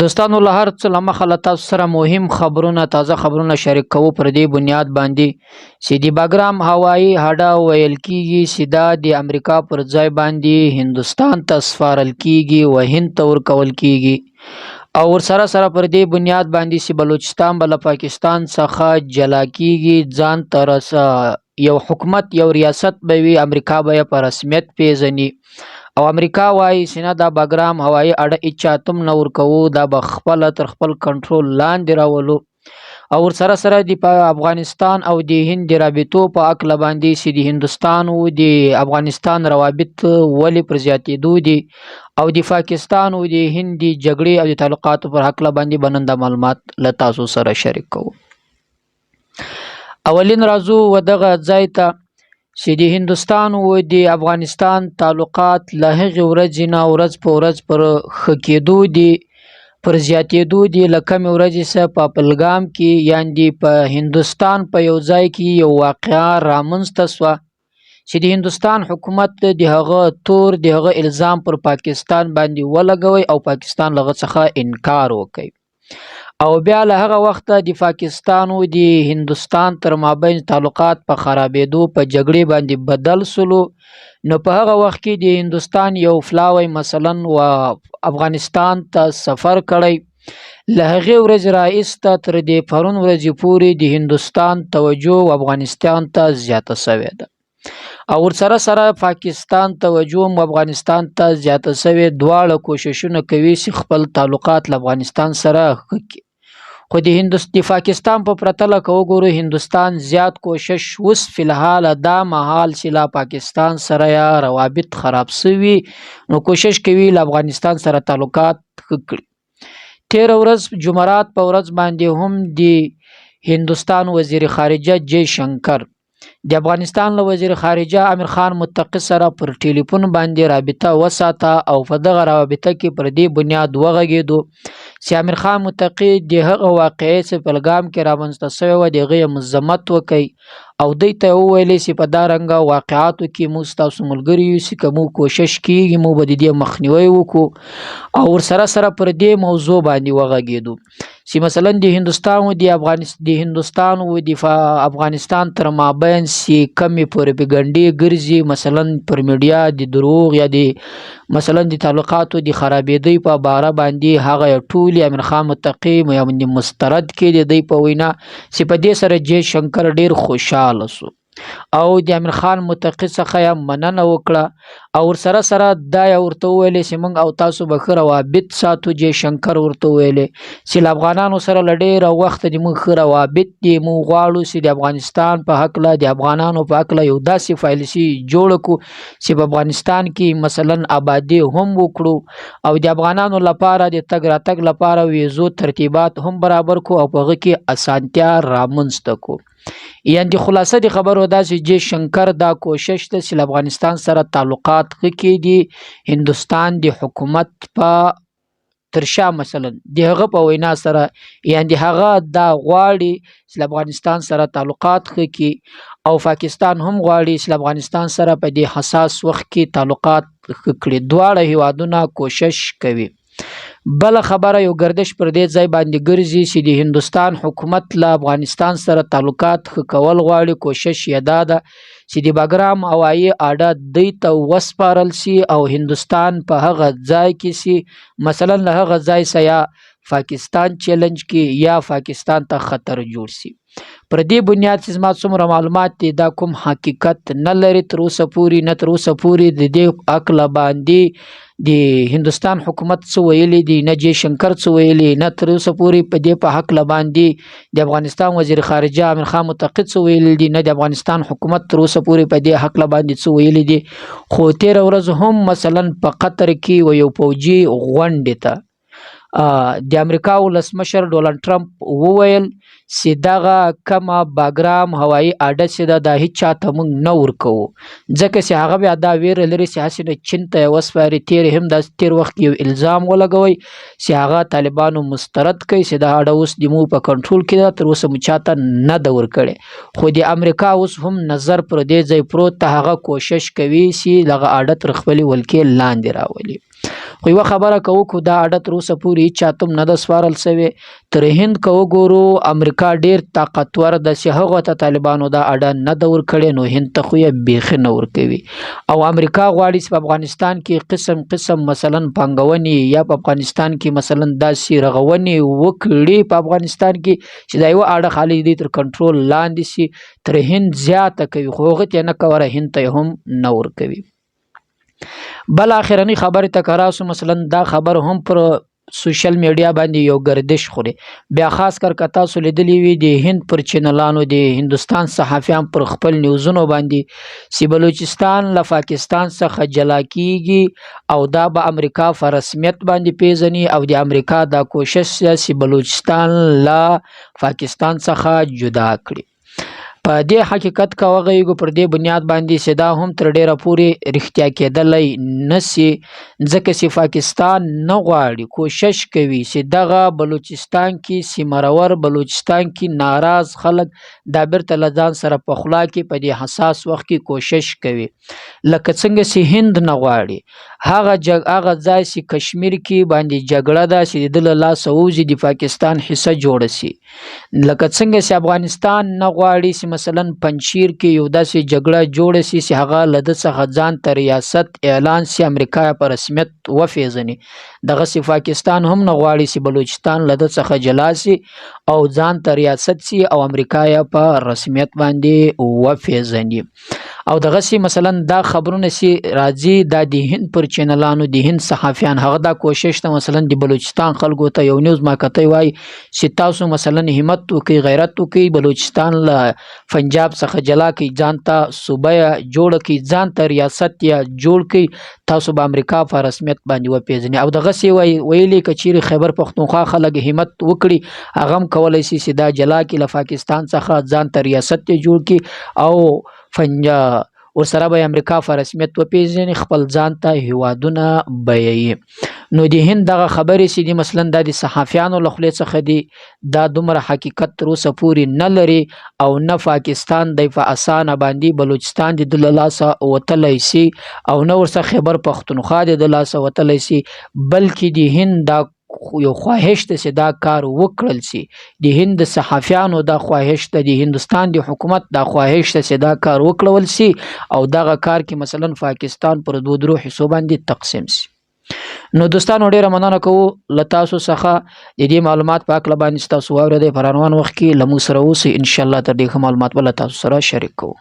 دوستانو له هر څه له مخه له تاسو سره مهم خبرونه، تازه خبرونه شریک کوو. پر دې بنیاد باندې چې د باګرام هوایي هډه ویل کیږي چې دا د امریکا پر ځای باندې هندوستان ته سپارل کیږي و هند ته ورکول کیږي، او ورسره سره پر دې بنیاد باندې چې بلوچستان به له پاکستان څخه جلا کیږي، ځان ته یو حکومت، یو ریاست به وي، امریکا به یې په رسمیت پیژني. او امریکا وایي چې نه، دا باګرام هوایي اډه هیچا ته هم نه ورکوو، دا به خپله تر خپل کنټرول لاندې راولو. او ورسره سره د افغانستان او د هند د رابطو په هکله باندې چې د هندوستان او د افغانستان روابط ولې پر زیاتېدو دي، او د پاکستان او د هند د جګړې او د تعلقاتو پر هکله باندې به نن دا معلومات له تاسو سره شریک کوو. اولین راځو و دغه ځای ته چې د هندوستان او د افغانستان تعلقات له هغې ورځې نه ورځ په ورځ پر ښه کېدو دي، پر زیاتېدو دي. له کمې ورځې څخه په پلګام کې، یعنې په هندوستان په یو ځای کې یو واقعه رامنځته شوه چې د هندوستان حکومت د هغه تور، د هغه الزام پر پاکستان باندې ولګوي او پاکستان له هغه څخه انکار وکړي. او بیا له هغه وخته د پاکستان او د هندوستان تر مابین تعلقات په خرابېدو، په جګړې باندې بدل سولو. نو په هغه وخت کې د هندوستان یو فلاوی مثلا و افغانستان ته سفر کړی. له هغې ورځې راایسته تر دې پرون ورځې پورې د هندوستان توجه و افغانستان ته زیاته شوې ده، او ورسره سره پاکستان توجه هم افغانستان ته زیاته شوې. دواړه کوششونه کوي چې خپل تعلقات له افغانستان سره ښه کړي. خو د پاکستان په پرتله که وګورو، هندوستان زیات کوشش اوس فلحال دا مهال چې له پاکستان سره یا روابط خراب سوي، نو کوشش کوي له افغانستان سره تعلقات ښه کړي. تېره ورځ جمعرات په ورځ باندې هم د هندوستان وزیر خارجه جی شنکر د افغانستان له وزیر خارجه امیر خان متقي سره پر ټلیفون باندې رابطه وساته، او په دغه رابطه کې پر دې بنیاد وغږېدو چې امیر خان متقي د هغه واقعې چې په پلګام کې رامنځته شوې وه د هغې مذمت وکړي، او دوی ته یې وویلې چې په دا رنګه واقعاتو کې موږ ستاسو ملګري یو، چې که موږ کوشش کیږي موږ به د دې مخنیوی وکړو. او ورسره سره پر دې موضوع باندې وغږېدو چې مثلا د هندوستان و د افغانستان، د هندوستان و د افغانستان تر مابین چې کمې پروپاګنډې ګرځي، مثلا پر میډیا د دروغ یا د مثلا د تعلقاتو د خرابېدۍ په باره باندې، هغه ټولې امیر خان متقي مسترد کړي د دوی په وینا، چې په دې سره جی شنکر ډېر خوشحاله سو او د امیر خان متقي څخه یې مننه وکړه. او ورسره سره دا یې ورته وویلې چې موږ او تاسو به ښه روابط ساتو. جی شنکر ورته وویلې چې له افغانانو سره له ډېره وخته د موږ ښه روابط دي، موږ غواړو چې د افغانستان په هکله، د افغانانو په هکله یو داسې پالیسي جوړه کړو چې په افغانستان کې مثلا آبادي هم وکړو، او د افغانانو لپاره د تګ راتګ لپاره ویزو ترتیبات هم برابر کړو، او په هغه کې اسانتیا رامنځته کړو. یعنې خلاصه د خبرو دا چې جی شنکر دا کوشش ده چې له افغانستان سره تعلقات ښه کړي، هندوستان د حکومت په تر شا مثلا د هغه په وینا سره، یعنې هغه دا غواړي چې له افغانستان سره تعلقات ښه کړي، او پاکستان هم غواړي چې له افغانستان سره په دې حساس وخت کې تعلقات ښه کړي. دواړه هیوادونه کوشش کوي. بله خبره یو ګردش پر دې ځای باندې ګرځي چې د هندوستان حکومت له افغانستان سره تعلقات ښه کول غواړي، کوشش یې دا ده چې د باګرام هوایي اډه دوی ته وسپارل شي، او هندوستان په هغه ځای کې سي مثلا له هغه ځای څخه یا پاکستان چیلنج کې یا پاکستان ته خطر جوړ شي. پر دې بنیاد چې زما څومره معلومات دي دا کوم حقیقت نه لري تر اوسه پورې، نه تر اوسه پورې د دې هکله باندې د هندوستان حکومت څه ویلي دي، نه جی شنکر څه ویلي، نه تر اوسه پورې په دې په هکله باندې د افغانستان وزیر خارجه امیر خان متقي څه ویلي دي، نه د افغانستان حکومت تر اوسه پورې په دې هکله باندې څه ویلي دي. خو تېره ورځ هم مثلا په قطر کې و یو پوځي غونډې ته د امریکا ولسمشر ډونالډ ټرمپ وویل چې دغه کومه باګرام هوایي اډه چې ده دا هیچا ته موږ نه ورکوو، ځکه چې هغه بیا دا ویره لري چې هسې نه چین ته یې وسپاري. تېر هم داسې تېر وخت یو الزام ولګوی چې هغه طالبانو مسترد کړي چې دا اډه اوس د موږ په کنټرول کې ده، تر اوسه مو چاته نه ده ورکړې. خو د امریکا اوس هم نظر پر دې ځای پروت ته، هغه کوشش کوي چې دغه اډه تر خپلې ولکې لاندې راولي. خو یوه خبره که وکړو، دا اډه تر اوسه پورې هیچا ته هم نه ده سپارل شوې. تر هند که وګورو، امریکا ډیر طاقتور ده چې هغه ته طالبانو دا اډه نه ده ورکړې، نو هند ته خو یې بیخي نه ورکوي. او امریکا غواړي چې په افغانستان کې قسم قسم مثلا پانګونې یا په افغانستان کې مثلا داسې رغونې وکړي په افغانستان کې چې دا یوه اډه خالي دی تر کنټرول لاندې سي، تر هند زیاته کوي، خو هغه ته نه کوره، هند ته هم نه ورکوي. بل اخرنی خبرې ته که راسو، مثلا دا خبر هم پر سوشل میډیا باندې یو گردش خوري بیا، خاص کر که تاسو لیدلی وي د هند پر چینلانو، د هندوستان صحافیان پر خپل نیوزونو باندې چې بلوچستان له پاکستان څخه جلا کیږي او دا به امریکا په رسمیت باندې پیژني، او د امریکا دا کوشش چې بلوچستان له پاکستان څخه جدا کړي. په دې حقیقت که وغږېږو، پر دې بنیاد باندې چې دا هم تر ډېره پورې رښتیا کېدلی نه سي، ځکه چې پاکستان نه غواړي، کوشش کوي چې دغه بلوچستان کې سیمرور، بلوچستان کې ناراض خلک دا بیرته له ځان سره په خلا کې په دې حساس وخت کې کوشش کوي، لکه څنګه چې هند نه غواړي هغه هغه ځای چې کشمیر کې باندې جګړه ده چې د ده له لاسه ووځي، د پاکستان حصه جوړه سي، لکه څنګه چې افغانستان نه غواړي چې مثلا پنجشیر کې یو داسې جګړه جوړه سي چې هغه له ده څخه ځان ته ریاست اعلان سي، امریکا په رسمیت وپېژني، دغسې پاکستان هم نه غواړي چې بلوچستان له ده څخه جلا سي او ځان ته ریاست سي او امریکا یې په رسمیت باندې وپېژني. او دغسې مثلا دا خبرونه چې راځي دا د هند پر چینلانو، د هند صحافیان هغه دا کوشش ته مثلا د بلوچستان خلکو ته یو نیوز ما کته وای چې تاسو مثلا همت وکړئ، غیرت وکړئ، بلوچستان له پنجاب څخه جلا کړئ، ځان ته صوبه جوړه کړئ، ځان ته ریاست یا جوړ کړئ، تاسو به امریکا په رسمیت باندې وپېژني. او دغسې ویلي که چیرې خیبر پښتونخوا خلک همت وکړي، هغه هم کولی شي چې دا جلا کړي له پاکستان څخه، ځان ته ریاست یې جوړ کړي او ورسره به امریکا په رسمیت وپېژني، خپل ځان ته هیوادونه بیایي. نو د هند دغه خبرې چې دي مثلا دا د صحافیانو له خولې څخه دي، دا دومره حقیقت تر اوسه پورې نه لري، او نه پاکستان دی په اسانه باندې بلوچستان د ده له لاسه وتلی سي او نه ورڅخه خیبر پښتونخوا د ده لاسه وتلی سي، بلکې د هند دا یو خواهش ده چې دا کار وکړل سي، د هند د صحافیانو دا خواهش ده، د هندوستان د حکومت دا خواهش ده چې دا کار وکړول سي او دغه کار کې مثلا پاکستان پر دوو درو حصو باندې تقسیم سي. نو دوستانو، ډیره مننه کوو له تاسو څخه د دې معلومات په هکله باندې چې تاسو واورېدی. په روان وخت کې له موږ سره اوسئ، انشاءالله تر دې ښه معلومات به له تاسو سره شریک کوو.